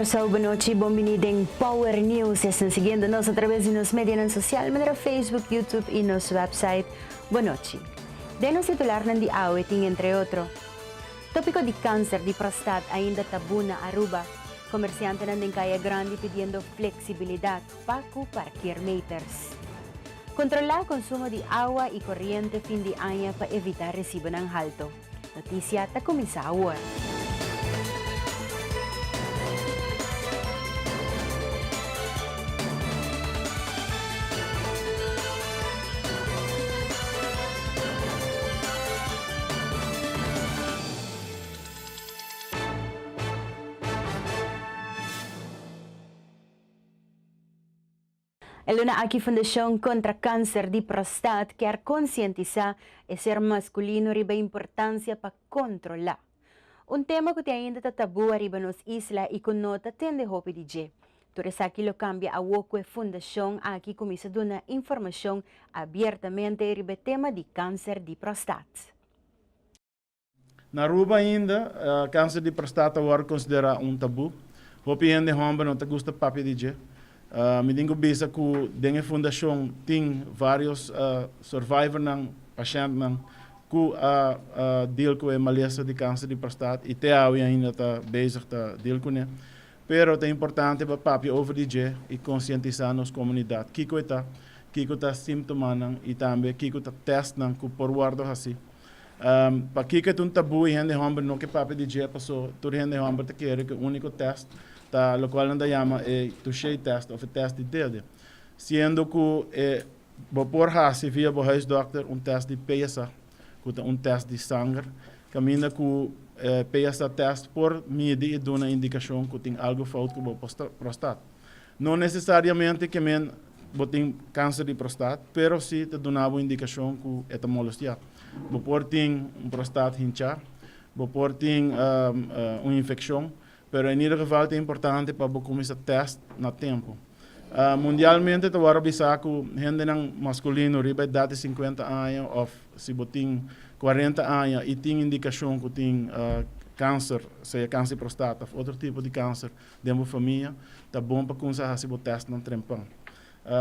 Kòrsou, bonochi, bon bini den Power News. Esnan siguiendo nos a traves di nos medianan sosial manera Facebook, YouTube i nos website. Bonochi. Den nos titularnan di awe tin entre otro, Tópiko di kanser di prostat ainda tabú na Aruba. Komersiantenan den Kaya Grandi pidiendo fleksibilidat pa ku parkeermeters. Kontrolá konsumo di awa i koriente fin di aña pa evitá resibonan halto. Notisia ta kuminsá awor. E luna aki Fundashon Kontra Kanser di Prostat kier konsientisá e ser maskulino riba e importansia pa kontrolá. Un tema ku te ainda ta tabú ariba nos isla i ku no ta tende hopi di dje. Tur esaki lo kambia awo ku e fundashon aki kuminsá duna informashon abiertamente riba e tema di kanser di prostat. Na Aruba ainda, kanser di prostata wòrdu konsiderá un tabú. Hopi hende hòmber no ta gusta papia di dje. Mi tin ku bisa ku den e fundashon tin vários survivornan, pashèntnan ku a deal ku e malesa di kanser di prostat i te awe ainda ta bezig ta deal kuné. Pero ta importante pa papia over di dje i konsientisá nos komunidat kiko e ta, kiko ta símptomanan i tambe kiko ta tèstnan ku por wòrdu hasí. Pakiko e ta un tabú i hende hòmber no ke papia di dje? Paso tur hende hòmber ta kere ku e úniko tèst ta lokual nan ta yama e touché tèst òf e tèst di dede. Siendo ku e bo por hasi via bo huisdòkter un tèst di PSA, ku ta un tèst di sanger, kaminda ku e PSA tèst por midi i duna indikashon ku tin algu fout ku bo prostat. No nesesariamente ke men bo tin kanser di prostat, pero si ta duna bo indikashon ku e ta molestiá. Bo por tin un prostat hinchá, bo por tin un infekshon, pero en ieder geval ta importante pa bo kuminsá tèst na tempu. Mundialmente ta wòrdu bisá ku hendenan maskulino riba edat di sinkuenta aña òf si bo tin kuarenta aña i tin indikashon ku tin kanser, sea kanser di prostat òf otro tipo di kanser, den bo famia, ta bon pa kumsa hasi bo tèstnan trempan.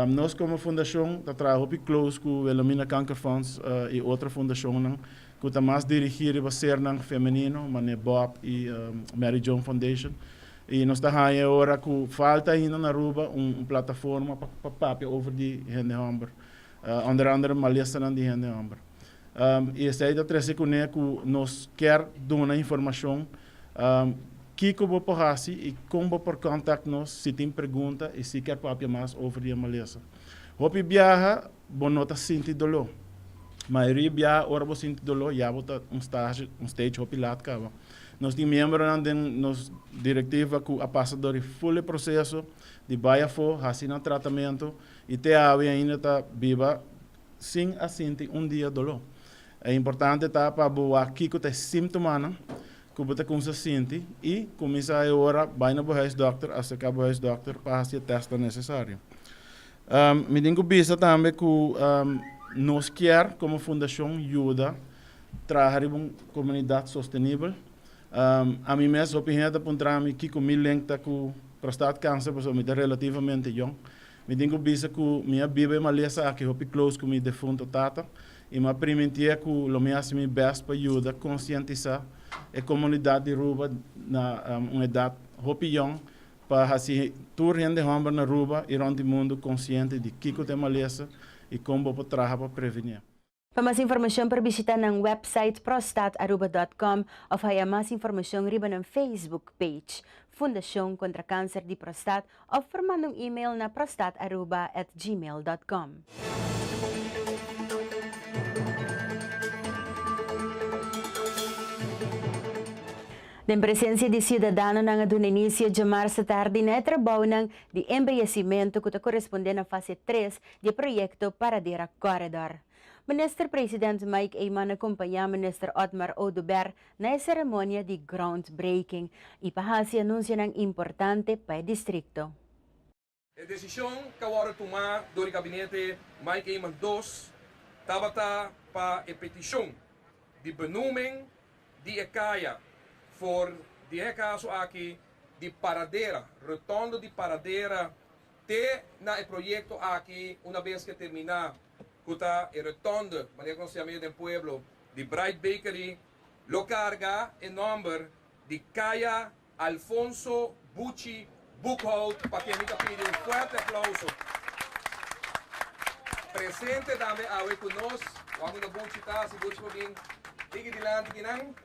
Nos komo fundashon ta traha hopi close ku Wilhelmina Kankerfonds i otro fundashonnan ku ta mas dirigí riba sernan femenino, manera Bob i Mary Joan Foundation. I nos ta haña e ora ku falta ainda na Aruba un plataforma pa papia over di hende hòmber, onder andere malesanan di hende hòmber. I esei ta trese kuné ku nos kier duna informashon Kiko bo por hasi i kon bo por contact nos si tin pregunta i si kier papia mas over di e malesa. Hopi biaha bo no ta sinti doló. Mayoria biaha ora bo sinti doló ya bo ta un stage un stage hopi lat kaba. Nos tin miembronan den nos directiva ku a pasa dor e full e proseso di bai afó hasi nan tratamento i te awe ainda ta biba sin a sinti un dia doló. E importante ta pa bo wak kiko ta e símptomanan ku bo ta kumsa sinti i kuminsá e ora bai na bo huisdòkter, aserká bo huisdòkter pa hasi e tèstnan nesesario. Mi tin ku bisa tambe ku nos kier komo fundashon yuda traha riba un komunidat sostenibel. Ami mes hopi hende ta puntra mi kiko mi link ta ku prostaatkanser pasobra mi ta relativamente yòn. Mi tin ku bisa ku mi a biba e malesa aki hopi close ku mi defunto tata i mi a primintié ku lo mi hasi mi best pa yuda konsientisá e komunidat di Ruba na un edat hopi yòn pa hasi tur hende hòmber na Ruba i rònt di mundu konsiente di kiko ta e malesa i kon bo por traha pa prevenié. Pa mas informacion por bishita nan website prostataruba dot com of haya mas informacion riba nan Facebook page Fundacion Contra Cancer di Prostat of por manda un email na prostataruba at gmail dot com. Den presencia di ciudadanonan a duna inicio djamarsa tardi na e trabounan di embeyecimento cu ta corresponde na fase tres di e proyecto Paradera Corridor. Minister President Mike Eman a kompañá Minister Otmar Oduber na e seremonia di groundbreaking i pa hasi anunsionan importante pa e distrikto. E desishon ku a wòrdu tumá dor di gabinete Mike Eman dos tabata pa e petishon di benoeming di e kaya for di e kaso aki. di Paradera, rotonde di Paradera, te na e proyecto aki, una bes cu termina, cu ta e rotonde, manera cu nos yama den pueblo, di Bright Bakery, lo carga e nomber di Caya Alfonso Buchi Boekhoudt, pa ken mi ta pidi un fuerte aplauso. Presente tambe awe cu nos, wak unda Buchi ta, si Buchi por bin tiki dilanti kinan.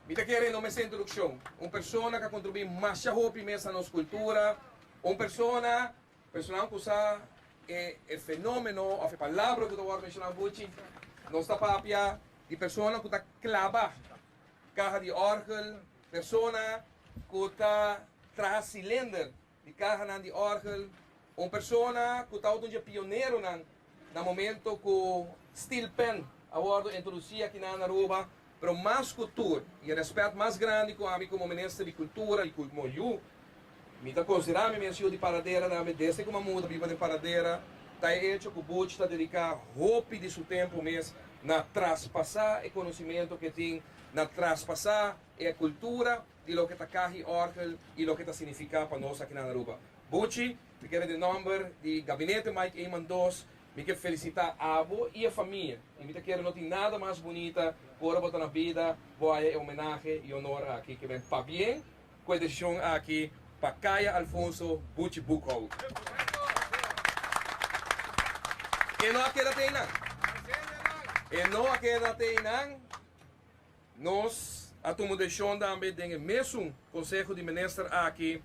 Mi ta kere no mester introduccion. Un persona cu a contribui masha hopi mes na nos cultura, un persona, personanan cu sa e e fenomeno of e palabra cu ta worde menciona Buchi, nos ta papia di persona cu ta claba Kaha di òrgel, persona ku ta traha silinder di kahanan di òrgel, un persona ku tabata un dje pioneronan na momento ku steel pen a wòrdu introdusí aki na Aruba, pero mas ku tur i e rèspèt mas grandi ku ami komo minister di kultura i komo yu, mi ta konsiderá mi mes yu di Paradera tambe desde ku mi a muda biba den Paradera, ta e echo ku Butch ta dediká hopi di su tempu mes na traspasá e konosimento ku e tin, na traspasá e kultura di loke ta kahi òrgel i loke ta signifiká pa nos aki na Aruba. Buchi, mi kere den nòmber di Gabinete Mike Eman dos, mi ke felisitá abo i e famia i mi ta kere no tin nada mas bunita ku ora bo ta na bida bo haya e homenahe i honor aki. Ke ben pabien ku e desishon aki pa Kaya Alfonso Buchi Boekhout. E no a keda te einan. E no a keda te einan. Nos a tuma un desishon tambe den e mesun Konseho di Minister aki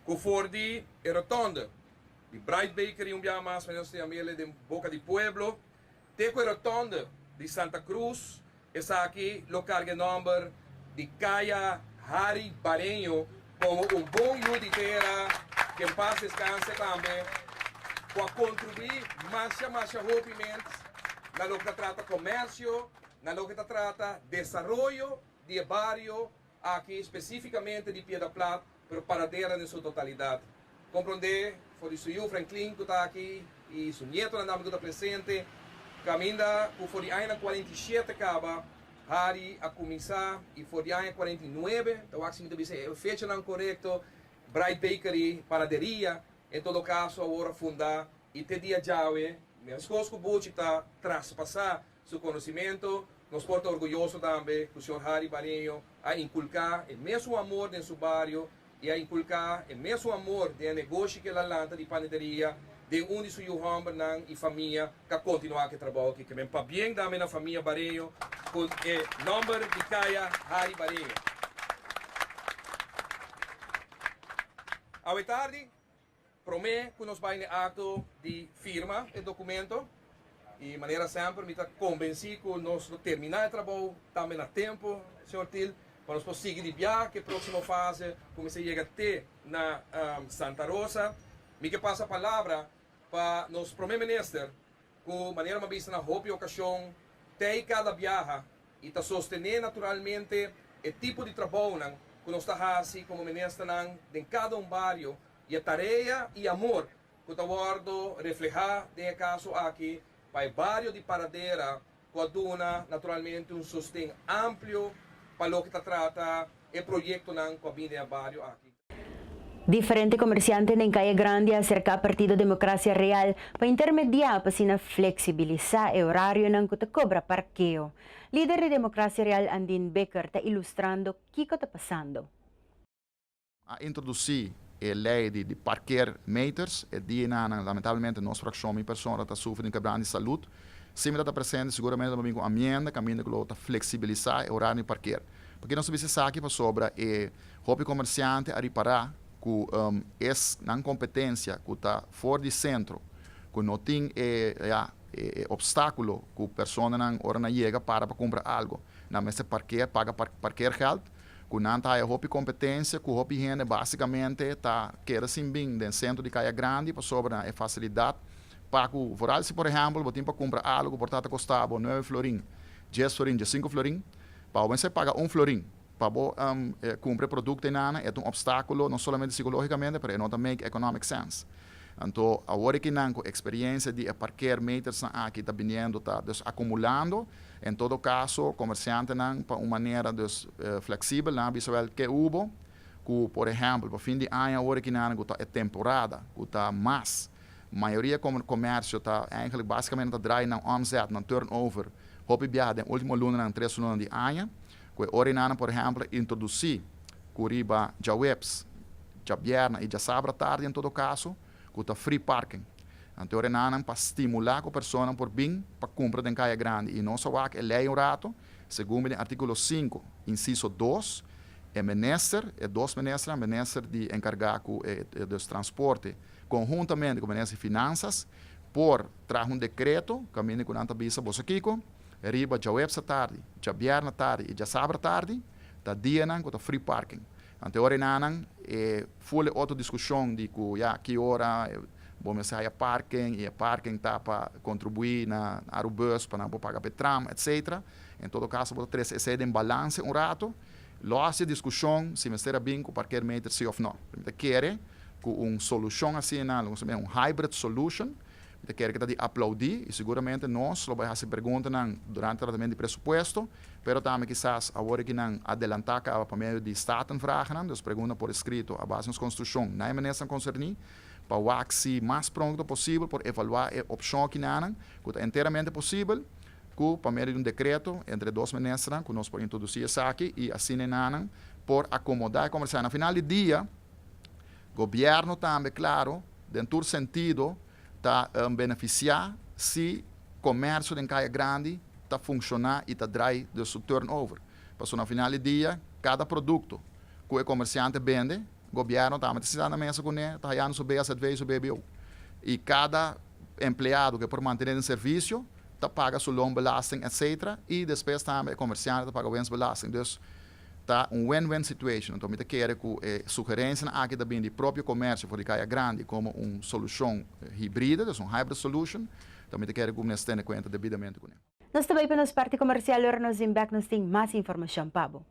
ku for di e rotonde di Bright Bakery un biaha mas manera nos ta yam'el den boka di pueblo te ku e rotonde di Santa Cruz. Esaki lo carga e nomber di Caya Harry Bareño como un bon yu di tera que en paz descanse tambe, cu a contribui masha masha hopi ment na loke ta trata comercio, na loke ta trata desaroyo di e bario aki, specificamente di Piedra Plat, pero Paradera den su totalidad. Comprende for di su yu Franklin cu ta aki y su nietonan tambe cu ta presente, caminda cu for di añanan 47 caba Harry a cuminsa y for di aña 49, ta wak si mi ta bisa e fechanan corecto, Bright Bakery, panaderia, en todo caso awor a funda y te dia djawe, mescos cu Buchi ta traspasa su conocimento, nos por ta orguyoso tambe cu señor Harry Bareño a inculca e mesun amor den su bario i a inkulká e mesun amor den e negoshi ku el a lanta di panaderia den un di su yu hòmbernan i famia ku a kontinuá ku e trabou aki. Ke men pabien dame na famia Bareño ku e nòmber di kaya Harry Bareño. Awe tardi, Promé ku nos bai n'e akto di firma e dokumento, i manera semper mi ta kombensí ku nos lo terminá e trabou tambe na tempu, señor Thiel, pa nos por sigui di biaha ku e próksimo fase ku mester yega te na Santa Rosa. Mi ke pasa palabra pa nos Promé Minister ku manera mi a bisa na hopi okashon tei kada biaha i ta sostené naturalmente e tipo di trabounan ku nos ta hasi komo ministernan den kada un bario i e tarea i amor ku ta wòrdu reflehá den e kaso aki pa e bario di Paradera ku a duna naturalmente un sosten amplio pa loke ta trata e proyektonan ku a bini den e bario aki. Diferente komersiante den Kaya Grandi a aserká Partido Democracia Real pa intermediá pa asina fleksibilisá e orarionan ku ta kobra parkeo. Lider di Democracia Real Andin Bikker ta ilustrando kiko ta pasando. A introdusí e lei di di parkeermeters, e dianan lamentablemente nos frakshon, mi persona ta sufri di un kebrant di salud. Si mi ta ta presente seguramente lo bin ku amienda kaminda ku lo ta fleksibilisá e orario di parkeer. Pakico nos ta bisa esaki? Pasobra e hopi comerciante a ripara cu es nan competencia cu ta for di centro, cu no tin e ya e obstaculo cu personanan ora nan yega para pa cumpra algo, nan mester parkeer, paga parkeergeld, cu nan ta haya hopi competencia cu hopi hende basicamente ta keda sin bin den centro di Caya Grandi pasobra nan e facilidad pa cu vooral si por ehempel bo tin pa cumpra algo cu por ta ta costa bo nuebe florin, dies florin, diescinco florin. Pa bo mester paga un florin pa bo cumpra e producto einana e ta un obstaculo no solamente psicologicamente pero e no ta make economic sense. Anto awor e kinan cu experiencia di e parkeermetersnan aki ta biniendo ta dus acumulando, en todo caso comerciantenan pa un manera dus flexibel nan a bisa wel ke hubo. ku por ehèmpel pa fin di aña awor aki nan ku ta e temporada ku ta mas mayoria komersio ta eigenlijk basikamente ta draai nan omzet, nan turnover hopi biaha den ultimo lunanan, tres lunanan di aña ku e ora nan por ehèmpel introdusí ku riba djaweps, djabièrnè i djasabra tardi en todo kaso ku ta free parking. Anto e ora nan pa stimulá ku personanan por bin pa kumpra den Kaya Grandi i nos a wak e lei un rato. Segun mi den artíkulo sinku, insiso dos, e minister, e dos ministernan, minister di enkargá ku e dus transporte konhuntamente ku minister di finansas por traha un dekreto kaminda ku nan ta bisa boso kiko, riba djaweps atardi, djabièrnè atardi i djasabra atardi ta dianan ku ta free parking. Anto e ora enanan e ful e otro diskushon di ku ya ki ora bo mester haya parking i e parking ta pa kontribuí na Arubus pa nan por paga pa e tram etcetera. En todo kaso bo ta trese esei den balanse un rato. Lo hasi e diskushon si mester a bin ku parkeermeter si òf no. Mi ta kere ku un solushon asina, lo nos ta mira un hybrid solution, Mi ta kere ku ta di aplaudí i siguramente nos lo bai hasi preguntanan durante tratamentu di presupuesto, pero tambe kisas awor aki nan adelantá kaba pa medio di Statenvragennan, dus pregunta por eskrito a base di nos konstitushon na e ministernan konserní, pa wak si mas pronto posibel por evaluá e opshon akinanan ku ta enteramente posibel ku pa medio di un dekreto entre e dos ministernan ku nos por introdusí esaki i asina e nanan por akomodá e komersiante. Na final di dia gobièrnu tambe klaro. Den tur sentido ta benefisiá si komersio den Kaya Grandi ta funshoná i ta drai dus su turnover. Pasobra na final di dia kada produkto ku e komersiante bende, gobièrnu tambe ta sinta na mesa kuné, ta hayando su BZW, su BBO. I kada empleado ku e por mantené den servisio ta paga su loonbelasting etcetera i despues tambe e komersiante ta paga winstbelasting. Dus Ta un win-win situation. Anto mi ta kere ku e sugerensianan aki ta bini di propio komersio for di Kaya Grandi komo un solushon hibride, dus un hybrid solution. Anto mi ta kere ku mester tene kuenta debidamente kuné. Nos ta bai pa nos parti komersial ora nos bin bek nos tin mas informashon pa bo.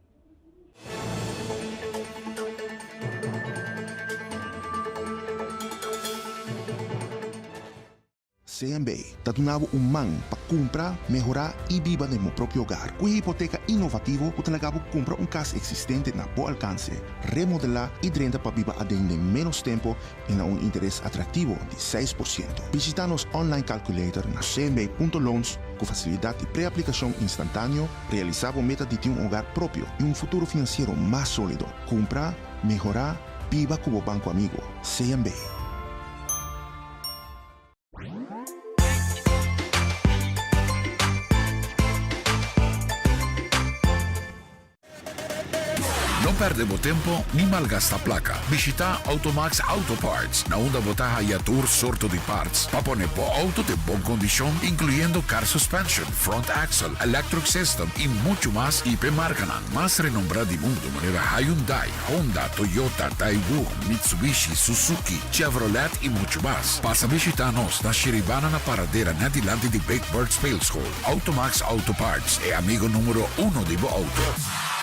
CMB ta duna bo un man pa kumpra, mehorá i biba den bo propio hogar ku e hipoteka inovativo ku ta laga bo kumpra un kas eksistente na bo alkanse, remodelá i drenta pa biba aden den ménos tempu i na un interes atraktivo di 6%. Bishitá nos online calculator na cmb punto loans ku fasilidat di preaplikashon instantáneo, realisá bo meta di tin un hogar propio i un futuro finansiero mas sólido. Kumpra, mehorá, biba ku bo banko amigu, CMB. No perde bo tempo ni malgasta placa. Bishita Automax Auto Parts, na unda bo ta haya tur sorto di parts pa pone bo auto den bon condicion, incluyendo car suspension, front axle, electric system y mucho mas y p'e marcanan mas renombra di mundo manera Hyundai, Honda, Toyota, Daewoo, Mitsubishi, Suzuki, Chevrolet y mucho mas. Pasa bishita nos na Shiribana na Paradera net dilanti di Big Bird Speelschool. Automax Auto Parts, e amigo numero uno di bo auto.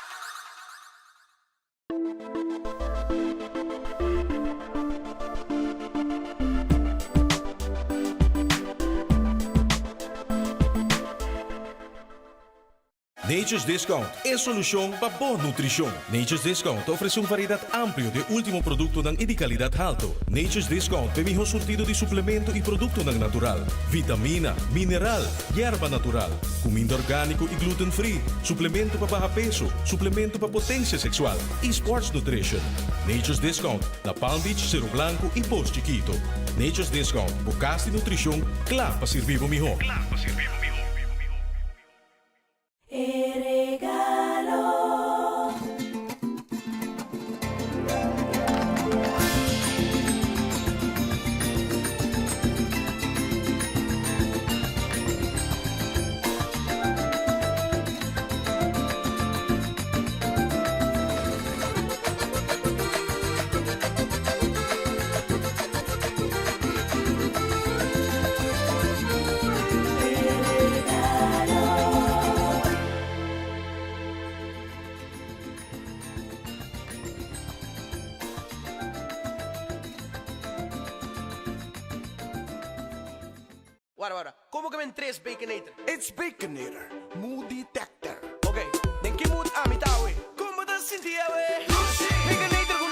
Nature's Discount, e solushon pa bo nutrishon. Nature's Discount ta ofresé un variedat amplio di e último produktonan i di kalidat halto. Nature's Discount ta e mihó surtido di suplemento i produktonan natural, vitamina, mineral, yerba natural, kuminda orgániko i gluten free, suplemento pa baha peso, suplemento pa potensia seksual i sports nutrition. Nature's Discount na Palm Beach, Seru Blanku i Pos Chikito. Nature's Discount, bo kas di nutrishon kla pa sirbi bo mihó. E regalo. Wara wara, como ke men tres Baconator? It's Baconator, mood detector. Ok, den ki mood ami ta awe? Como ta sinti awe? Dushi! Baconator ku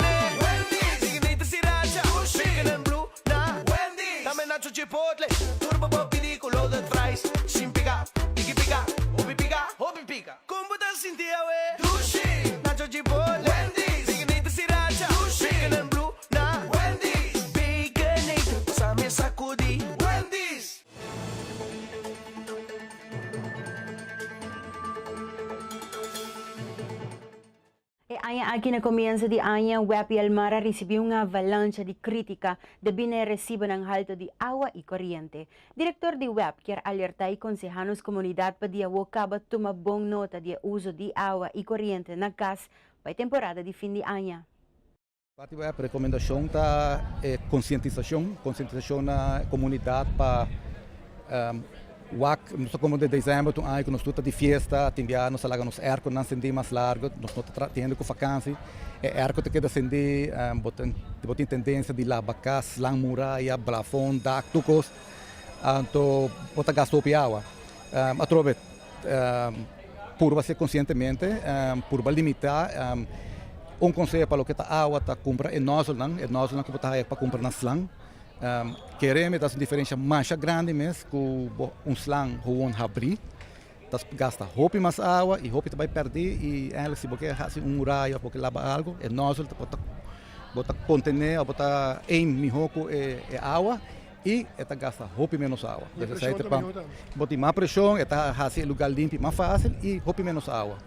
Chipotle, Turbo bo pidi ku loaded fries Sin pika, tiki pika, hopi pika, hopi pika Kon bo ta sinti awe? Dushi! Nacho Chipotle, Wendy's, Baconator Sriracha, Dushi! Bacon and Blue na Wendy's, Baconator, pasa mi sakudi, Wendy's! E aña aki na comienso di aña web y Elmar a ricibi un avalancha di critica debi na e recibonan halto di awa y coriente. Director di web kier alerta y conseha nos comunidad pa di awo caba tuma bon nota di e uzo di awa y coriente na cas pa e temporada di fin di aña. Parti web recomendacion ta e concientisacion, concientisacion na comunidad pa wak, nos ta como den december ta un aña cu nos tur ta di fiesta, tin bia nos ta laga nos airconan cendi mas largo, nos no ta tin hende cu vakantie, e airco ta keda cendi, bo tin bo tin tendencia di laba cas, slan muraya, blafon, dak, tur cos, anto bo ta gasta hopi awa. Atrobe purba hacié conscientemente, purba limita. Un conseho pa loke ta awa ta cumpra e nozzlenan, e nozzlenan cu bo ta haya pa cumpra na slang. Kere mi ta haci un diferencia masha grandi mes cu bo un slang gewoon habri. Ta gasta hopi mas awa y hopi ta bay perdi y eigenlijk si bo ke haci un muraya of bo ke laba algo e nozzle bo ta bo ta contene of bo ta aim miho cu e awa. I e ta gasta hopi ménos awa. I e preshon ta mihó tambe. Bo tin mas preshon, e ta hasi e lugar limpi mas fásil i hopi ménos awa.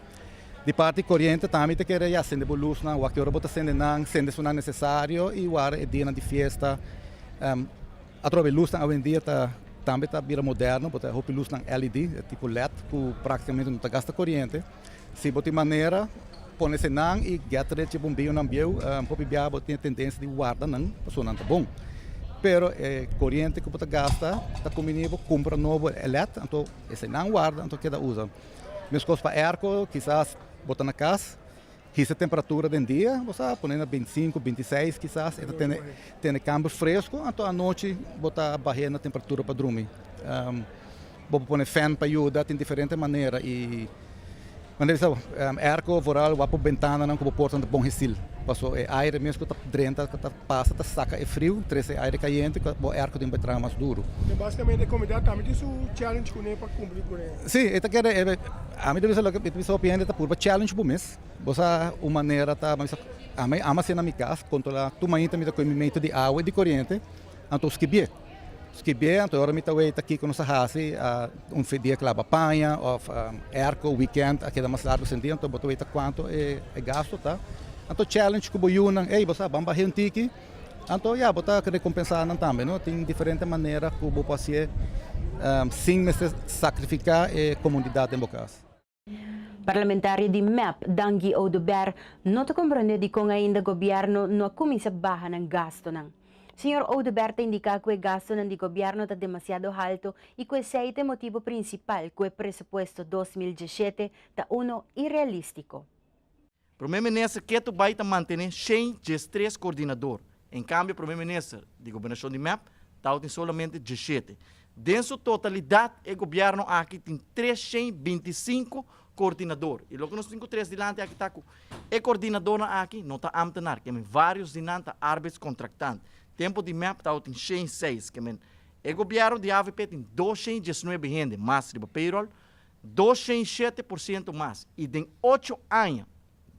Di parti koriente tambe ta kere ya sende bo lusnan, wak ki ora bo ta sende nan, sende esunnan nesesario i wara e dianan di fiesta. Atrobe lusnan awendia ta tambe ta bira moderno, bo ta hopi lusnan LED, e tipo led ku praktikamente no ta gasta koriente. Si bo tin manera, pone esenan i get rid dje bombionan bieu. Hopi biaha bo tin e tendensia di warda nan pasobra nan ta bon. Pero e koriente ku bo ta gasta ta kuminí bo kumpra nobo e led, anto esenan warda anto keda usa. Meskos pa airco, kisas bo ta na kas, hisa temperatura den dia, bo sa pone na bintisinku, bintiseis kisas, e ta tene tene kamber fresco, anto anochi bo ta bah'é na temperatura pa drumi. Bo por pone fan pa yuda, tin diferente manera y manera bisa airco vooral wak bo bentananan cu bo porta ta bon hestil paso e aire mes cu ta drenta cu ta pasa ta saca e friu trece e aire cayente cu bo airco tin bay traha mas duro. Enton basicamente e comunidad tambe tin su challenge cune pa cumpli cune. Si, e ta kere, ami ta bisa loke mi ta bisa hopi hende ta purba challenge bo mes, bo sa un manera ta ami ama haci na mi cas controla tur mainta mi ta coge mi meter di awa y di coriente anto skibié. Skibé, anto ora mi ta weta kiko nos a hasi, un dia klaba paña òf airco weekend a keda mas largu sentí, anto bo ta weta kuantu e gasto ta. Anto challenge ku bo yunan, ey bo sa ban bah'é un tiki, anto ya bo ta rekompensá nan tambe no. Tin diferente manera ku bo por hasié sin mester sakrifiká e komunidat den bo kas. Parlamentario di mep, Dangui Oduber, no ta comprende dicon ainda gobierno no a cuminsa baha nan gastonan. Señor Oduber ta indica cu e gastonan di gobierno ta demasiado halto y cu esey ta e motibo principal cu e presupuesto 2017 ta uno irrealistico. Prome Minister ketu bai ta mantene 113 coordinador. En cambio Prome Minister di gobernacion di mep tabatin solamente 17. Den su totalidad e gobierno aki tin 325 coordinador. Y loke nos tin cu tres dilanti aki ta cu e coordinadornan aki no ta ambtenaar, ke men varios di nan ta arbeidscontractant. Tempo di mep tabatin 106, ke men e gobierno di avp tin 219 hende mas riba payroll, 207% mas y den ocho aña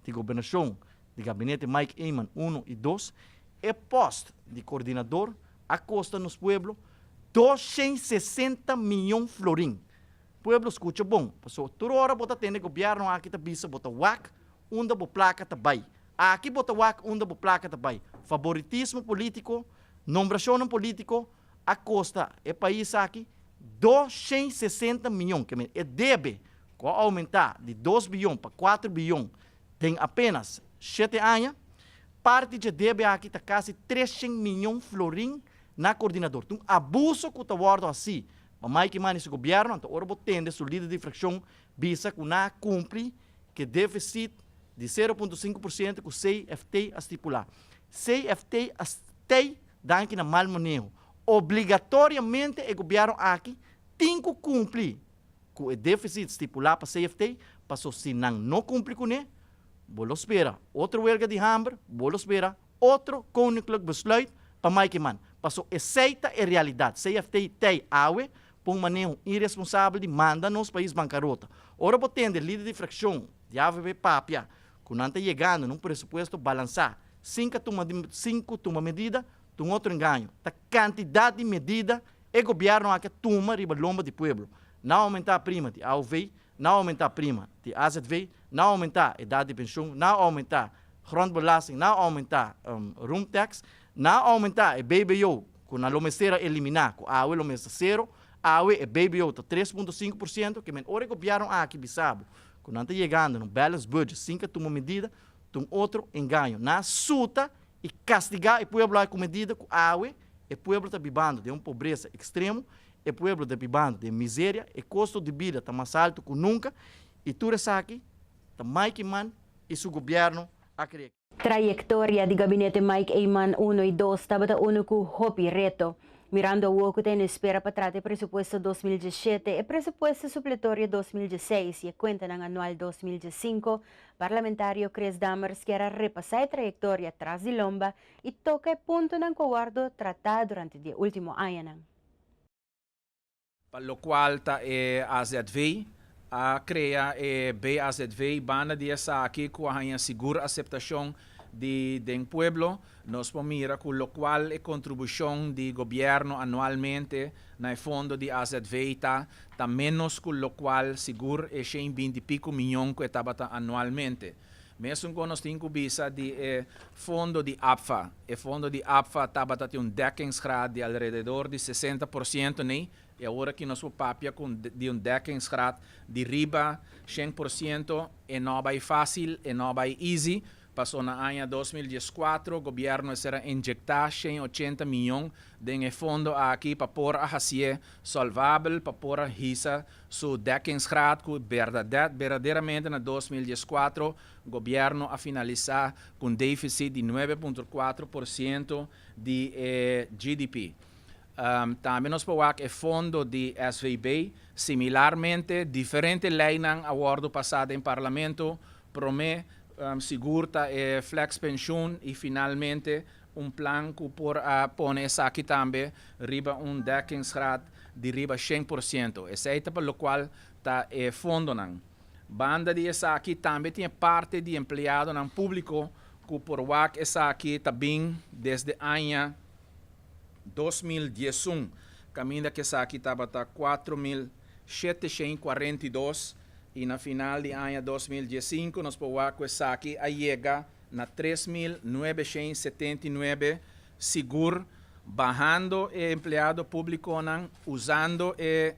di gobernacion di Gabinete Mike Eman uno y dos, e post di coordinador a costa nos pueblo 260 miyon florin. Pueblo scucha bon, pasobra tur ora bo ta tende gobierno aki ta bisa bo ta wak unda bo placa ta bay. Aki bo ta wak unda bo placa ta bay. Favoritismo politico, nombracionnan politico, a kosta e pais aki 260 miyon, ke men e debe ku a oumentá di dos biyon pa kuater biyon den apenas shete aña. Parti dje debe aki ta kasi 300 miyon florin na koordinador. Ta un abuso ku ta wòrdu hasí pa Mike Eman i su gobièrnu, anto ora bo tende su lider di frakshon bisa ku nan a kumpli ku e defisit di 0.5% ku CFT a stipulá. CFT a stei Danki na mal maneho. Obligatoriamente e gobierno aki tin cu cumpli cu e deficit stipula pa CFT, paso si nan no cumpli cune, bo lo spera otro welga di hamber, bo lo spera otro Koninklijk Besluit pa Mike Eman. Paso esey ta e realidad. CFT tey awe pa un maneho iresponsabel di manda nos pais bancarota. Ora bo tende lider di fraccion di avp papia cu nan ta yegando na un presupuesto balansa sin ca tuma sin cu tuma medida, ta un otro engaño. Ta cantidad di medida e gobierno aki a tuma riba lomba di pueblo. Nan a aumenta prima di aov, nan a aumenta prima di azv, nan a aumenta edad di pensioen, nan a aumenta grondbelasting, nan a aumenta roomtax, Nan a oumentá e BBO ku nan lo mester a eliminá ku awe lo mester sero, awe e BBO ta 3.5%, ke men ora e gobièrnu aki bisa bo ku nan ta yegando na un balanced budget sin ke tuma medida, ta un otro engaño. Nan a suta i kastigá e pueblo aki ku medida ku awe e pueblo ta bibando den un pobresa ekstremo, e pueblo ta bibando den miseria, e kosto di bida ta mas altu ku nunka i tur esaki ta Mike Eman i su gobièrnu a krea. Trayectoria di Gabinete Mike Eman uno y dos tabata uno cu hopi reto. Mirando awo cu ta en espera pa trata e presupuesto 2017, e presupuesto supletorio 2016 y e cuentanan anual 2015, Parlamentario Chris Dammers kier a repasa e trayectoria tras di lomba y toca e puntonan cu a wordo trata durante di e ultimo añanan. Pa locual ta e azv, a crea e BAZV banda di esaki cu a haña sigur aceptacion di den pueblo. Nos por mira cu locual e contribucion di gobierno anualmente na e fondo di azv ta, ta menos cu locual sigur e 120 pico miyon cu e tabata anualmente. Mesun cu nos tin cu bisa di e fondo di APFA. E fondo di APFA tabata tin un dekkingsgraad di alrededor di 60% ney, y awor aki nos por papia cu di un dekkingsgraad di riba 100%. E no bay facil, e no bay easy, paso na aña 2014 gobierno a ser a inyecta 180 miyon den e fondo aki pa por a haci'e solvabel, pa por a hisa su dekkingsgraad cu berdaderamente na 2014 gobierno a finalisa cu un deficit di 9.4% di e GDP. Tambe nos por wak e fondo di SVB, similarmente diferente leynan a wordo pasa den parlamento, prome sigur ta e flex pensioen y finalmente un plan cu por a pone esaki tambe riba un dekkingsgraad di riba 100%. Esey ta pa locual ta e fondonan. Banda di esaki tambe tin e parti di empleadonan publico cu por wak esaki ta bin desde aña 2011, caminda cu esaki tabata 4742 y na final di aña 2015 nos por wak cu esaki a yega na 3979, sigur bahando e empleado publiconan, usando e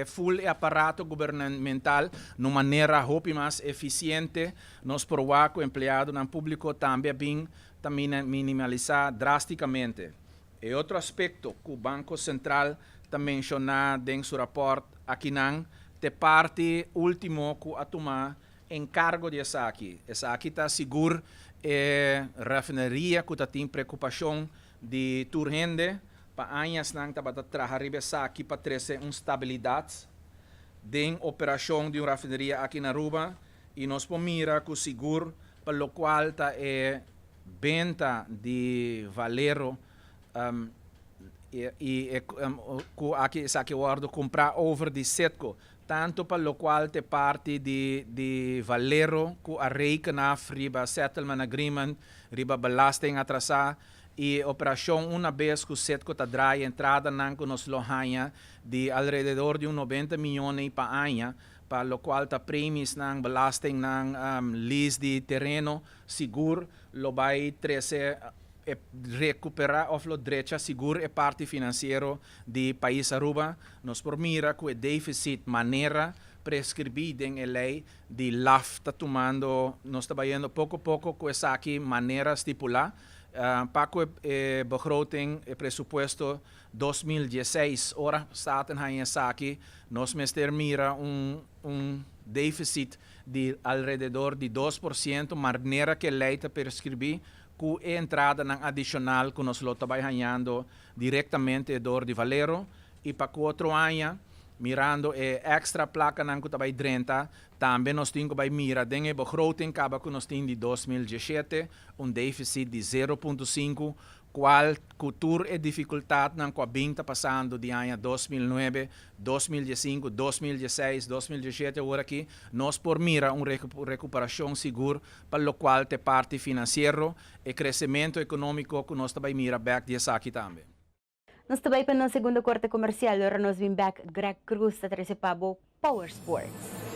full e aparato gubernamental na manera hopi mas eficiente. Nos por wak cu empleadonan publico tambe a bin tambe minimalisa drasticamente. E otro aspecto cu Banco Central ta menciona den su rapport akinan, ta parti ultimo cu a tuma encargo di esaki. Esaki ta sigur e refineria cu ta tin preocupacion di tur hende, pa añanan tabata traha riba esaki pa trece un stabilidad den operacion di un refineria aki na Aruba y nos por mira cu sigur pa locual ta e benta di Valero y cu aki esaki a wordo cumpra over di Citgo, tanto pa locual ta parti di Valero cu a reken af riba settlement agreement, riba belasting atrasa y operacion una bes cu Citgo ta draai entradanan cu nos lo haya di alrededor di un 90 miyon pa aña, pa locual ta premies nan, belasting nan, lease di tereno, sigur lo bay trece e recupera of lo drecha sigur e parti financiero di pais Aruba. Nos por mira cu e deficit manera prescribi den e ley di LAF ta tumando, nos ta bayendo poco poco cu esaki manera stipula. Pa e begroting, e presupuesto 2016, ora Staten haya esaki, nos mester mira un deficit di alrededor di 2%, manera cu e ley ta prescribi, cu e entradanan adicional cu nos lo ta bay hayando directamente door di Valero y pa otro aña, mirando e extra placanan cu ta bay drenta, tambe nos tin cu bay mira den e begroting caba cu nos tin di 2017 un deficit di 0.5. Cual cu tur e dificultadnan cu a bin ta pasando di aña 2009, 2015, 2016, 2017 awor aki, nos por mira un recuperacion sigur pa locual t'e parti financiero, e crecemento economico cu nos ta bay mira bek di esaki tambe. Nos ta bay pa nos segundo corte comercial, ora nos bin bek Greg Cruz ta trece pa bo Power Sports.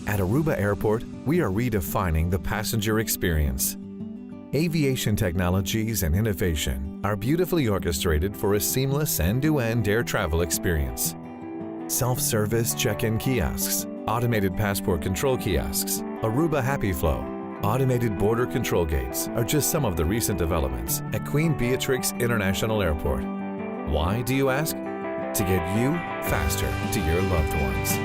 At Aruba Airport, we are redefining the passenger experience. Aviation technologies and innovation are beautifully orchestrated for a seamless end-to-end air travel experience. Self-service check-in kiosks, automated passport control kiosks, Aruba Happy Flow, automated border control gates are just some of the recent developments at Queen Beatrix International Airport. Why, do you ask? To get you faster to your loved ones.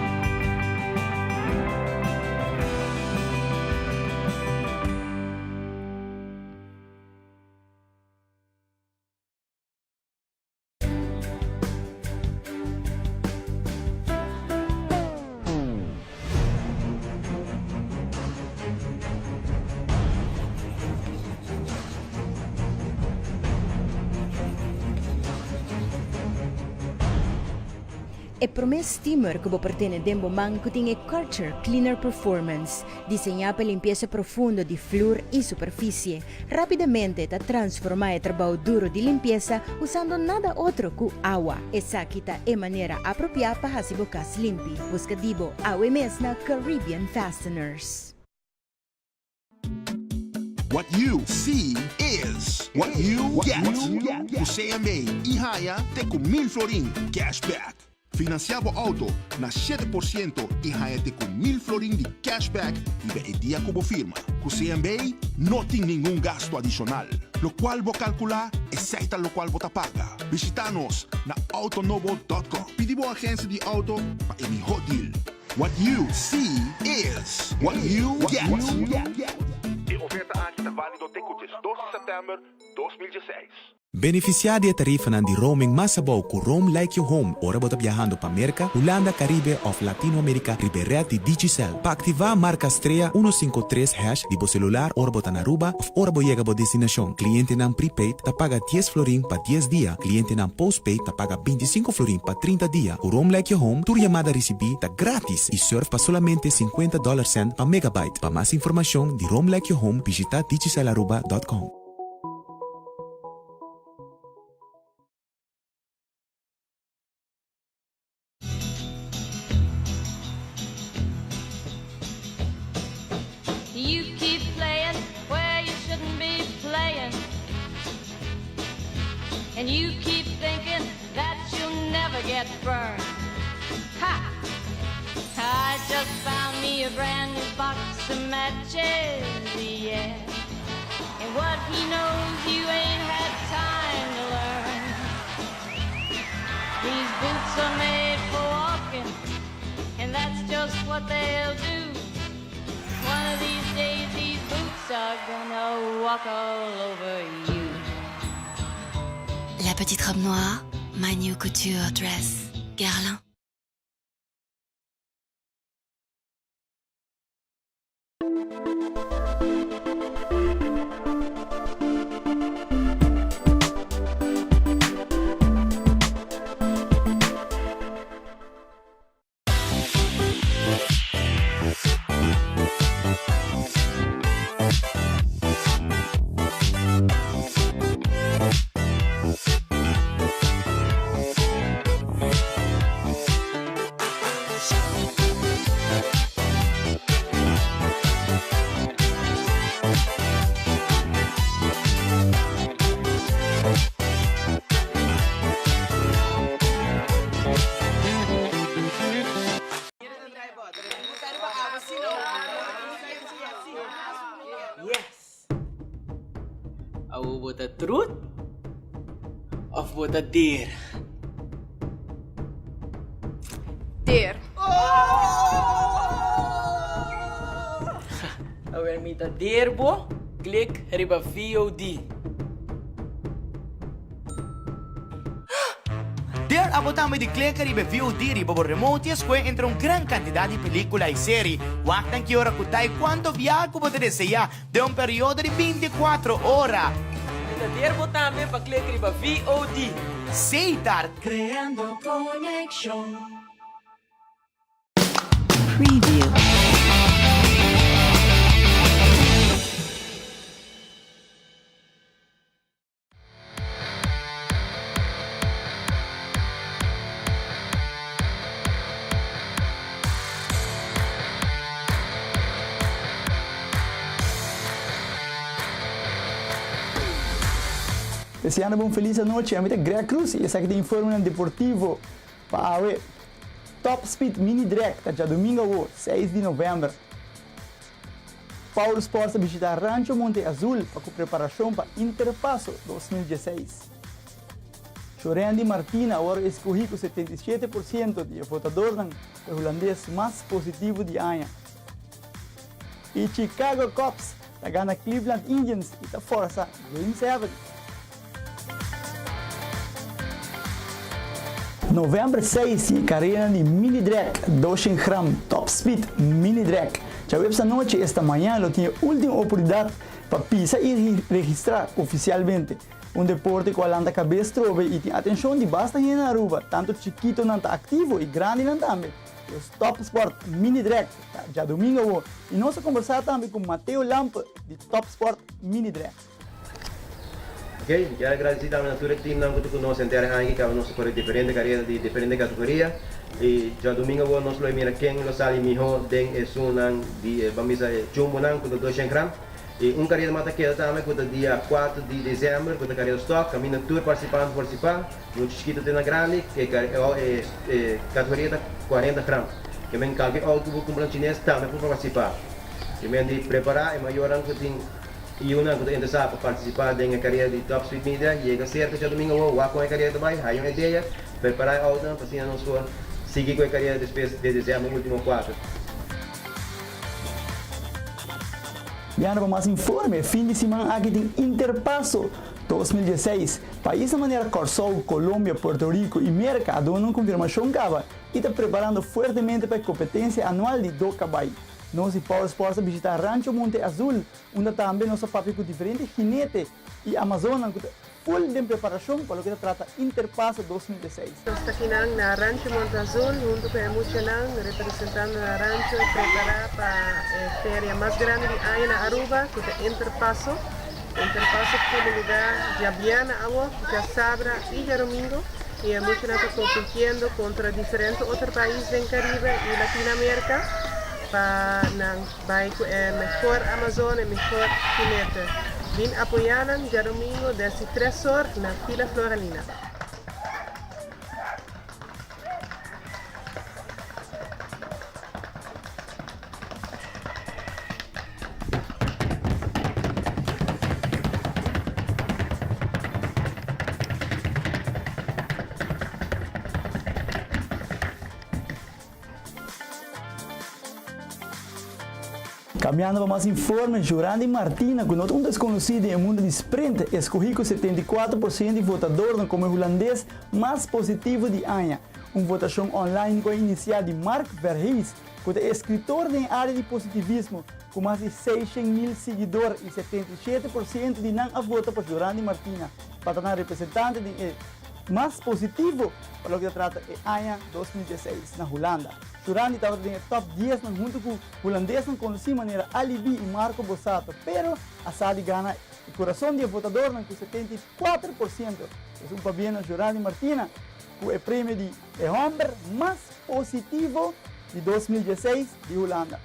E promé steamer ku bo por tene den bo man ku tin e Karcher Cleaner Performance, diseñá pa limpiesa profundo di flur i superfisie. Rápidamente ta transformá e trabou duro di limpiesa usando nada otro ku awa. Esaki ta e manera apropiá pa hasi bo kas limpi. Buska di bo awe mes na Caribbean Fasteners. What you see is what you get Ku CMB i haña te ku mil florin cashback. Finansiá bo outo na 7% i haña te ku mil florin di cashback riba e dia ku bo firma. Ku CMB no tin ningun gastu adishonal. Lokual bo kalkulá, esei ta lokual bo ta paga. Bishitá nos na autonobo dòt com. Pidi bo agensia di outo pa e mihó deal. What you see is what you get. E oferta aki ta válido te ku 12 di sèptèmber 2016. Benefisiá di e tarifanan di roaming mas abou ku Roam Like Your Home ora bo ta biahando pa Merka, Hulanda, Karibe òf Latinoamerika riba e ret di Digicel. Pa aktivá, marka strea uno sinku tres hash di bo selular ora bo ta na Aruba òf ora bo yega bo destinashon. Klientenan prepaid ta paga dies florin pa dies dia, klientenan postpaid ta paga 25 florin pa 30 dia. Ku Roam Like Your Home, tur yamada risibí ta gratis i surf pa solamente 50 dollar cent pa megabyte. Pa mas informashon di Roam Like Your Home bishita digicelaruba.com. You keep playing where you shouldn't be playing. And you keep thinking that you'll never get burned. Ha! I just found me a brand new box of matches, yeah. And what he knows you ain't had time to learn. These boots are made for walking, and that's just what they'll do. One of these days, these boots are gonna walk all over you. La petite robe noire, my new couture dress, Guerlain. Yes! Awo bo ta truth of bo ta deer? Deer. Awer mi ta deer bo, klik riba VOD. Deer! abo tambe di kleka riba e VOD riba bo remote i escohe entre un gran cantidad di pelicula i seri. Wak nan ki ora cu ta i cuanto biaha cu bo ta desea den un periodo di 24 ora. I ta der bo tambe pa klek riba VOD. Setar. Creando conexion. Preview. Deseando bo un feliz anochi, ami ta Greg Cruz y esaki ta informenan deportivo pa awe. Top Speed Mini Drag ta djadomingo awo, seis di november. Power Sports ta bishita Rancho Monte Azul pa ku preparashon pa Interpaso 2016. Jorendi Martina a wòrdu eskohí ku 77% di e votadornan pa e hulandes mas positivo di aña. I Chicago Cubs ta gana Cleveland Indians i ta forsa Game 7. November 6 tin e karera di Mini Drag 200 gram Top Speed Mini Drag. Djaweps anochi esta mañan lo tin e ultimo oportunidat pa pisa i registra ofisialmente. Un deporte ku a lanta kabes trobe i tin atenshon di basta hende na Aruba, tantu chikitonan ta aktivo i grandinan tambe. Los Top Sport Mini Drag ta djadomingo awo i nos a kombersá tambe ku Mateo Lampe di Top Sport Mini Drag. Ok, mi kier agradeci tambe na tur e teamnan cu ta cu nos henter e aña aki caba nos a core diferente careda di diferente categoria y djadomingo awor nos lo e mira ken lo sali miho den esunnan di e ban bisa e jumbonan cu ta 200 gram y un careda mas ta keda tambe cu ta dia 4 di december cu ta careda stock caminda tur participante por participa mucha chikito te na grandi e e categoria ta 40 gram ke men calke auto cu bo cumpra na chines tambe por participa ke men di prepara e mayornan cu tin I yunan ku ta interesá pa partisipá den e karera di Top Speed Media, yega serka djadumingu awor, wak kon e karera ta bai, haya un idea, prepará e outonan pa asina nos por sigui ku e karera despues di desèmber último kuater. Biando pa mas informe, e fin di siman aki tin Interpaso 2016. Paisnan manera Kòrsou, Colombia, Puerto Rico i Merka a duna un konfirmashon kaba i ta preparando fuertemente pa e kompetensia anual di do kabai. Nos di Power Sports a bishita Rancho Monte Azul, unda tambe nos a papia ku diferente jinete i amazonnan ku ta full den preparashon pa loke ta trata Interpaso 2016. Nos ta kinan na Rancho Monte Azul hunto ku e muchanan representando na Rancho prepara pa e feria mas grandi di aña na Aruba ku ta Interpaso. Interpaso ta tuma luga djabièrnè awo, djasabra i djadomingo i e muchanan ta kompitiendo kontra diferente otro pais den Karibe i Latinoamerika pa nan bai ku e mehor amazon, e mehor jinete. Bin apoyá nan djadomingo desdi tres or na Villa Floralina. Cambiando pa mas informe, Jurandi Martina, cu no ta un desconoci den e mundo di sprint, escogi cu 74% di votadornan como e hulandes mas positivo di aña. Un votacion online cu a inicia di Mark Verhees, ku ta eskritor den e área di positivismo, ku mas di 600.000 siguidor i 77% di nan a vota pa Jurandi Martina pa ta nan representante den e mas positivo pa loke ta trata e aña 2016 na Hulanda. Jurandi tabata den e top diesnan huntu ku hulandesnan konosí manera Ali B i Marco Borsato, pero a sa di gana e kurason di e votadornan ku 74%. Es un pabien na Jurandi Martina ku e premio di e hòmber mas positivo di 2016 di Hulanda.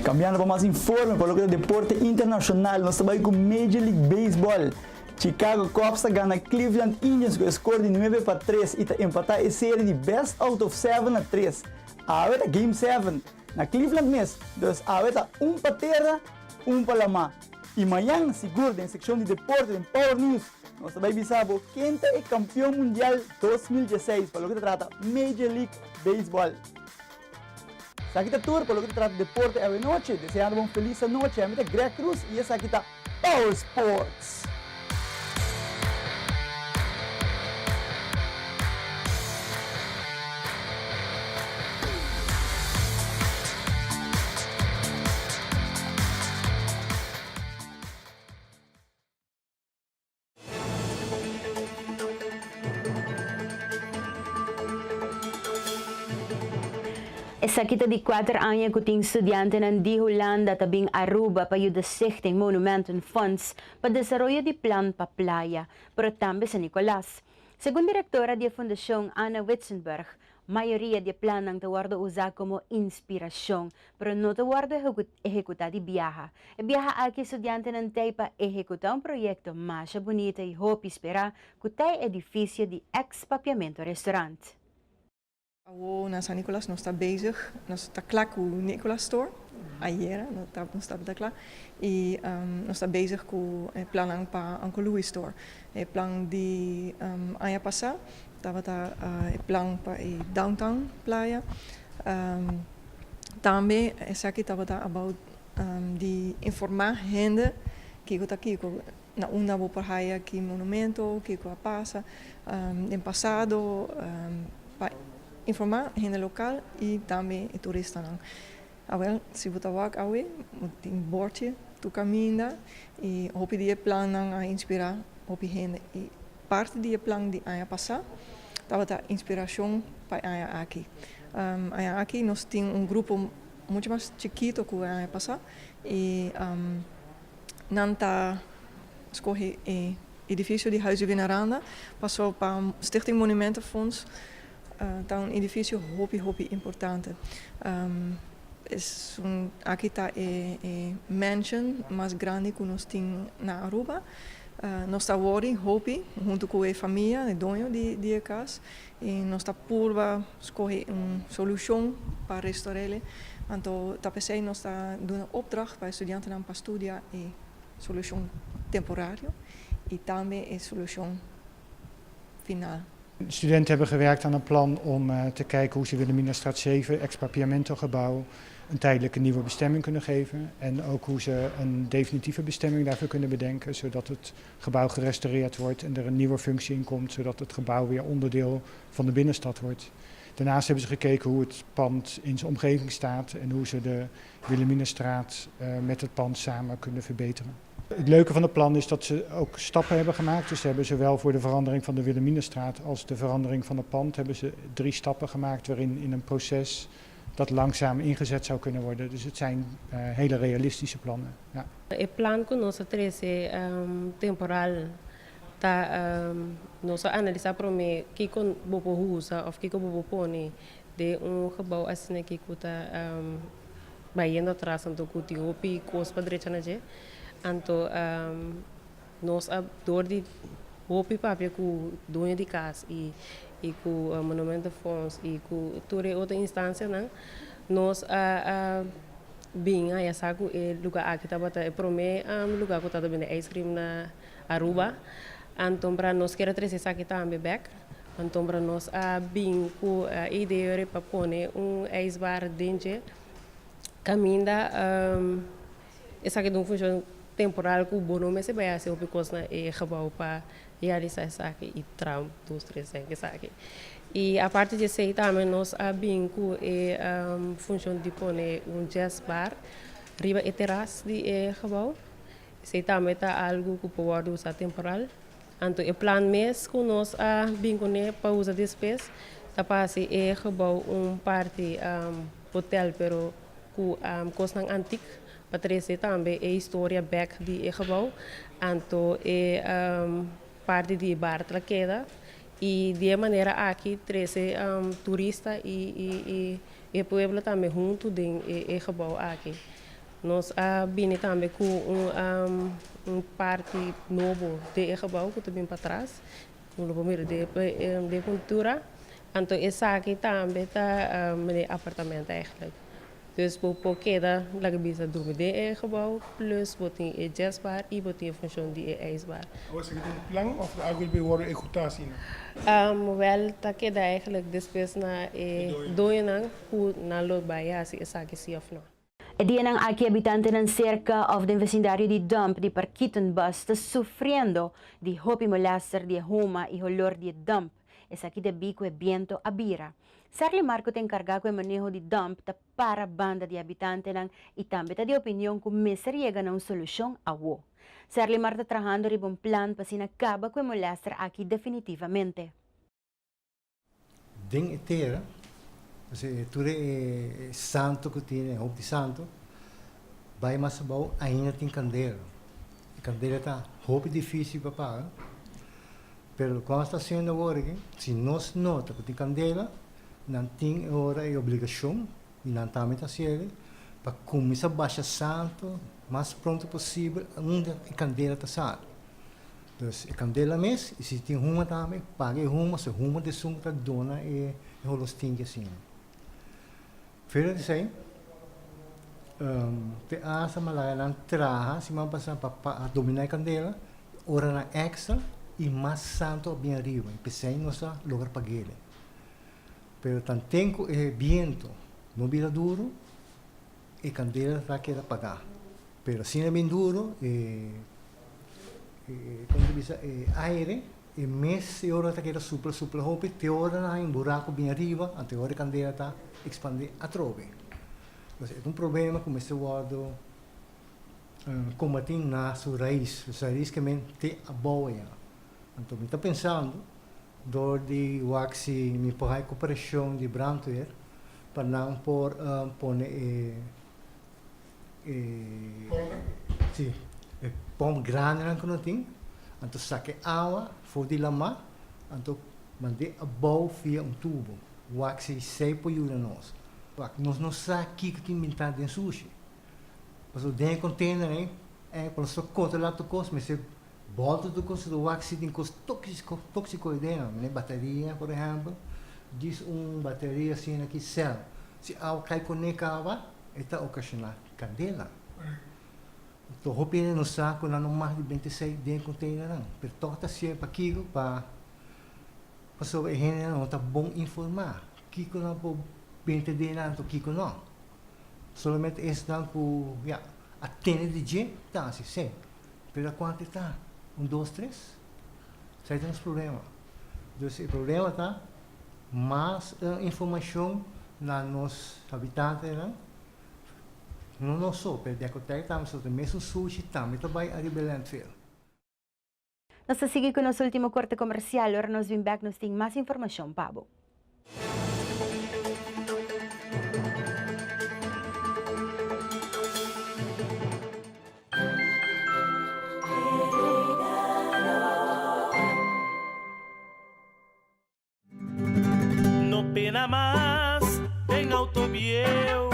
Cambiando pa mas informe pa loke ta deporte internacional, nos ta bay cu Major League Baseball. Chicago Cubs ta gana Cleveland Indians cu e score di 9-3 y ta empata e serie di best out of 7 na 3. Awe ta Game 7 na Cleveland mes, dus awe ta un pa tera, un pa lama. Y mañan sigur den seccion di deporte den Power News nos ta bay bisa bo ken ta e campeon mundial 2016 pa loke ta trata Major League Baseball. Esaki ta tur pa loke ta trata deporte awe nochi. Deseando bo un feliz anochi. Ami ta Greg Cruz y esaki ta Power Sports. Esaki ta di cuater aña cu tin studiantenan di Hulanda ta bin Aruba pa yuda Stichting Monumentenfonds pa desaroyo di plan pa Playa, pero tambe San Nicolas. Segun directora di e fundacion Anna Witsenburg, mayoria di e plannan ta wordo usa como inspiracion, pero no ta wordo ehecuta di biaha. E biaha aki studiantenan t'ey pa ehecuta un proyecto masha bunita y hopi spera cu ta e edificio di ex Papiamento Restaurant. Awo na San Nicolas nos ta bezig, nos ta kla ku Nicolas Store, ayera nos tabata kla, i nos ta bezig ku e plannan pa Uncle Louis Store. E plan di aña pasá tabata e plan pa e downtown playa. Tambe esaki tabata about di informá hende kiko ta kiko. Na unda bo por haya ki monumento, kiko a pasa den pasado, pa informa hende lokal i tambe e turistanan. Awel, si bo ta wak awe, bo tin bordje tur kaminda i hopi di e plannan a inspirá hopi hende. I parti di e plan di aña pasá tabata inspirashon pa e aña aki. Aña aki nos tin un grupo muchu mas chikito ku e aña pasá i. Nan ta skohe e edifisio di Huize Winaranda paso pa Stichting Monumentenfonds ta un edifisio hopi hopi importante. Esun aki ta e mansion mas grandi ku nos tin na Aruba. Nos ta wòri hopi huntu ku e famia, e doño di e kas i nos ta purba skohe un solushon pa restor'é. Anto ta p'esei nos ta duna opdracht pa e studiantenan pa studia e solushon temporario i tambe e solushon final. De studenten hebben gewerkt aan een plan om eh, te kijken hoe ze Wilhelminastraat 7, ex-Papiamento-gebouw, een tijdelijke nieuwe bestemming kunnen geven. En ook hoe ze een definitieve bestemming daarvoor kunnen bedenken, zodat het gebouw gerestaureerd wordt en er een nieuwe functie in komt, zodat het gebouw weer onderdeel van de binnenstad wordt. Daarnaast hebben ze gekeken hoe het pand in zijn omgeving staat en hoe ze de Wilhelminastraat eh, met het pand samen kunnen verbeteren. Het leuke van het plan is dat ze ook stappen hebben gemaakt. Dus ze hebben zowel voor de verandering van de Wilhelminastraat als de verandering van het pand hebben ze drie stappen gemaakt waarin in een proces dat langzaam ingezet zou kunnen worden. Dus het zijn uh, hele realistische plannen. Ja. E plan ku nos a trese temporal ta nos a analisá promé kiko bo por usa òf kiko bo por pone den un gebou asina aki ku ta bayendo atras anto ku tin hopi kos pa drecha na dje. Anto nos a dor di hopi papia ku dueño di kas i i ku Monumentenfonds i ku tur e otro instansianan nos a bin haya sa ku e luga aki tabata e promé luga ku tabata bende ijscream na Aruba. Antombra nos kier a trese esaki tambe bek. Antombra nos a bin ku e idea pa pone un ijsbar den dje kaminda esaki ta un funshon temporal ku bo no mester bai hasi hopi kos na e gebou pa realisa esaki i traha un dos tres den esaki. I aparte di esei tambe nos a bin ku e funshon di pone un jazz bar riba e teras di e gebou. Esei tambe ta algu ku por wòrdu usá temporal. Anto e plan mes ku nos a bin kuné pa usa despues ta pa hasi e gebou un parti hotel pero ku kosnan antik pa trese tambe e historia bèk di e gebou. Anto e parti di e bar ta keda i di e manera aki trese turista i e pueblo tambe huntu den e gebou aki. Nos a bini tambe ku un un parti nobo den e gebou ku ta bin patras, ku lo por mira den e pintura. Anto esaki tambe ta manera apartamento eigenlijk. Dus bo por keda laga bisa durmi den e gebou plus bo tin e jazz bar i bo tin e funshon di e ijsbar. Awor esaki ta un plan òf ta algu ku lo wòrdu ehekutá asina? Wèl ta keda eigenlijk despues na e doñonan ku nan lo bai hasi esaki si òf no. E dianan aki habitantenan serka òf den vesindario di dump di Parkietenbos ta sufriendo di hopi molèster di e huma i holor di e dump. Esaki debí ku e biento a bira. Sarli Marco ta enkargá ku e maneho di dump ta para banda di habitantenan i tambe ta di opinion ku mester yega na un solushon awo. Serlimar ta trahando riba un plan pa asina kaba ku e molèster aki definitivamente. Den e tera. Entonces tur e santo ku tin e hopi santo bai mas abou ainda tin kandela. E kandela ta hopi dificil pa paga pero loke nos ta haciendo awor aki si nos nota ku tin kandela nan tin e ora e obligacion y nan tambe ta haciele pa cuminsa basha santo mas pronto posibel unda e kandela ta sali. Dus e kandela mes y si tin huma tambe paga e huma so e huma di esun ta duna e holo stinki asina. Verder di esei te hasta malaya nan traha siman pasa pa domina e kandela oranan extra y mas santo a bin ariba y pesei nos a logra pag'ele. Pero tanten ku e biento no bira duro e kandela ta keda pagá. Pero asina bin duro e como ta bisa e aire e mes e ora ta keda supla supla hopi te ora nan haña un buraco bin ariba anto e ora e candela ta expande atrobe. Entonces e ta un problema cu mester wordo combati na su rais, su rais ke men te abou aya. Anto mi ta pensando door di wak si mi por haña cooperacion di brandweer pa nan por pone e E si, e pòmp grandinan ku no tin, anto saka e awa for di lamá, anto mand'é abou via un tubo. Wak si esei por yuda nos. Wak, nos no sa kiko tin bintá den sushi. Pasobra den e kontener ei, e pa nos por kontrolá tur kos, mester bòlta tur kos, anto wak si tin kos tóksiko, tóksiko ei den. Manera bateria, por ehèmpel, djis un bateria asina ki sèl, si awa kai kuné kaba, E ta okashoná kandela. Anto hopi hende no sa ku nan no mag di bente esei den e konteinernan. Pero tòg ta hasié pakiko pa pasobra e hendenan no ta bon informá kiko nan por bente den nan anto kiko no. Solamente esnan ku ya a tende di dje ta hasi esei. Pero a kuantu e ta? Un dos tres? Esei ta nos problema. Dus e problema ta Mas informashon na nos habitantenan, no nos so, pero Decotec tambe, so ta mesun sushi tambe ta bai ariba e landfill. Nos ta sigui ku nos ultimo korte komersial, ora nos bin bek nos tin mas informashon pa bo. No pena mas den auto bieu.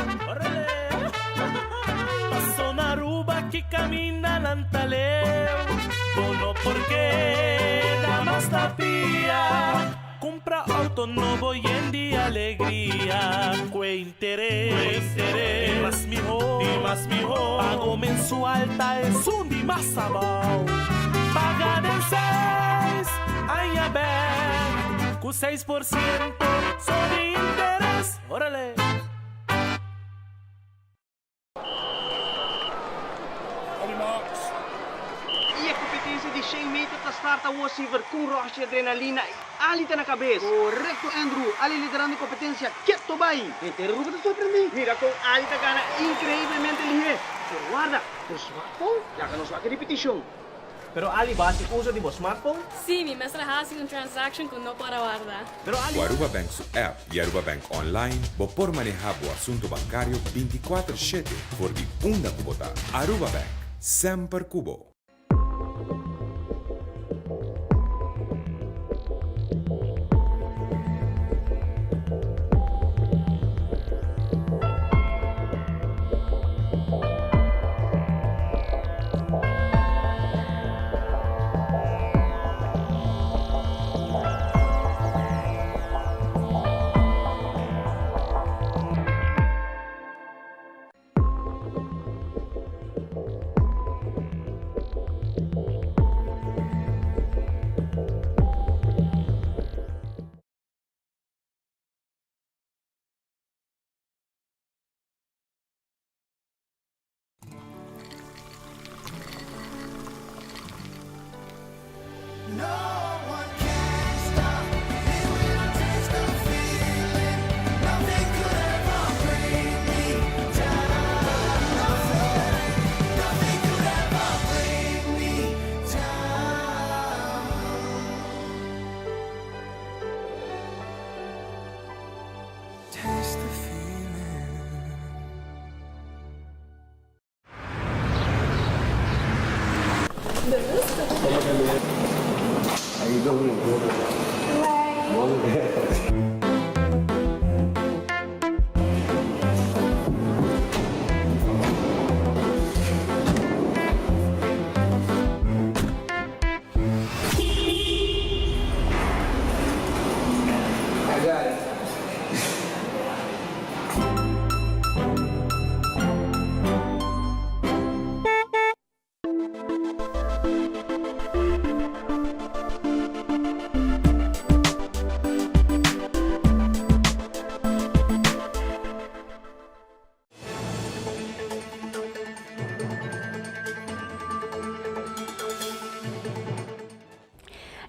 Paso na Aruba ki caminda nan ta leu. Bo no por keda mas na pia. Cumpra auto nobo yen di alegria. Cue interes di mas miho. Pago mensual ta esun di mas abao. Paga den seis aña bek cu 6% so di interes. Orale! I e kompetensia di shen meter ta start awor Siever ku un rush di adrenalina i Ali ta na kabes. Korekto Andrew, Ali liderando e kompetensia keto bai. Henter Aruba ta sorprendí. Mira kon Ali ta gana inkreiblemente lihé. Pero warda, bo smartphone? Laga nos wak e ripitishon. Pero Ali bo hasi uso di bo smartphone? Sí, mi mester a hasi un transaction ku no por a warda. Pero Ali. Ku Aruba Bank su app y Aruba Bank Online bo por maneha bo asunto bancario binticuater shete for di unda cu bo ta. Aruba Bank, semper cu bo. I got it.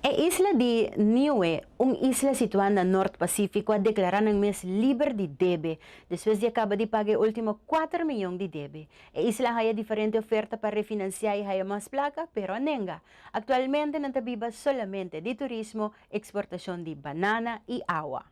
E isla di Niue, un isla situá na Nort Pasífiko, a deklará nan mes liber di debe, despues di a kaba di paga e último kuater miyon di debe. E isla a haya diferente oferta pa refinansiá i haya mas plaka, pero a nenga. Aktualmente nan ta biba solamente di turismo, eksportashon di banana i awa.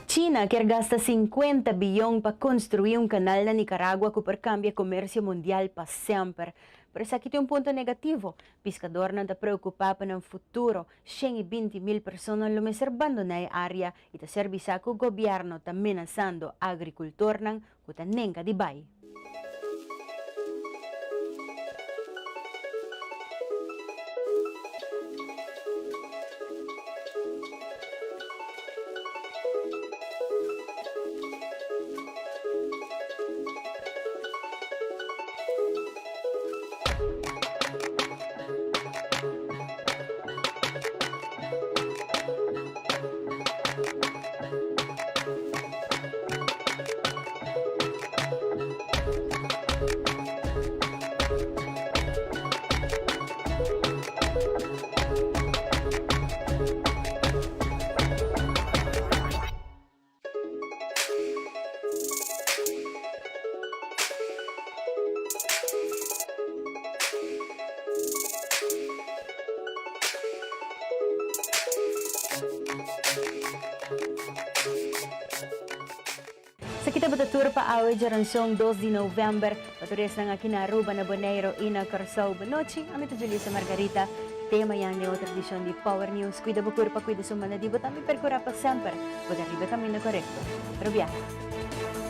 China kier gasta 50 biyon pa construi un canal na Nicaragua cu por cambia comercio mundial pa semper. Pero esaki tin un punto negativo, Piscadornan ta preocupa pa nan futuro, 120 mil persona lo mester bandona e area y ta ser bisa cu gobierno ta menasando agricultornan cu ta nenga di bay. Esaki tabata tur pa awe djaranson dos di november. Pa tur esnan aki na Aruba, na Boneiro y na Corsou, bonochi. Ami ta Julissa Margarita. Te mañan den otro edicion di Power News. Cuida bo curpa, cuida su manda di bo tambe percura pa semper bo ta riba e caminda corecto. Otro biaha.